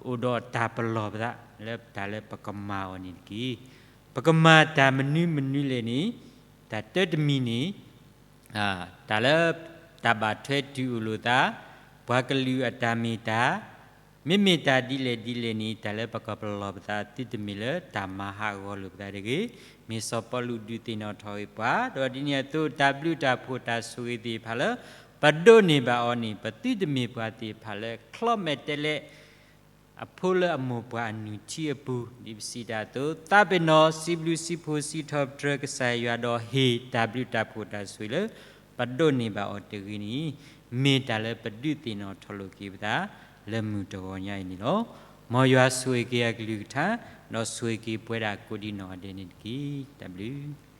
အိၣ်ဒီးတၢ်ပလီၢ်ပသး လၢတၢ်လၢပကမၤအီၤန့ၣ်တက့ၢ်. ပကမၤတၢ်မနုၤမနုၤလဲၣ်န့ၣ် တၢ်တၢတမံၤန့ၣ် တၢ်လၢ တၢ်ဘၣ်ထွဲတုၤအိၣ်လိာ်သး, ပှၤကလုာ်အတၢ်မ့ၢ်တၢ်, မ့မ့ၢ်တၢ်ဒ်လဲၣ်ဒ်လဲၣ်န့ၣ် တၢ်လၢပကပလီၢ်ပသးသုတမ့ၢ်လၢတၢ်မၤဟးဂီၤလိာ်ပသးတဂ့ၤ. မ့ၢ်စီၤပီလူးဒုးသ့ၣ်နီၣ်ထီၣ်ဂ့ၤပှၤ, ဒီးဒ်န့ၣ်အသိး တၢ်ဘျုးတၢ်ဖှိၣ်တၢ်ဆိၣ်ဂ့ၤသ့ၣ်တဖၣ်လၢ ပဒိးန့ၢ်ဘၣ်အီၤန့ၣ် ပသုတမ့ၢ်ပှၤသ့ၣ်တဖၣ်လၢ ချီမဲာ်တဲးလဲး အဖိလၢအမိၢ်ပှၢ်အနုၢ်ထံအပူၤ, ဒ်ပစံးတၢ်အသိး, သးပ့ၤနီၣ် စံးဘျုးစံးဖှိၣ်စံးထီၣ်ပတြၢၤကစၢ်ယွၤဒီးဟ့ၣ်တၢ်ဘျုးတၢ်ဖှိၣ်တၢ်ဆိၣ်ဂ့ၤလၢ ပဒိးန့ၢ်ဘၣ်အီၤတဂ့ၤန့ၣ် မ့ၢ်တၢ်လၢပဒုးသ့ၣ်နီၣ်ထီၣ်လိာ်က့ၤပသး လၢမုၢ်တဂီၤညါအံၤန့ၣ်လီၤ. မ်ယွၤဆိၣ်ဂ့ၤက့ၤအကလုၢ်ကထါ, ဒီးဆိၣ်ဂ့ၤက့ၤပဝဲဒၣ်ကိးဒံးနီၢ်ဂၤဒဲးန့ၣ်တက့ၢ်. တၢ်ဘျုး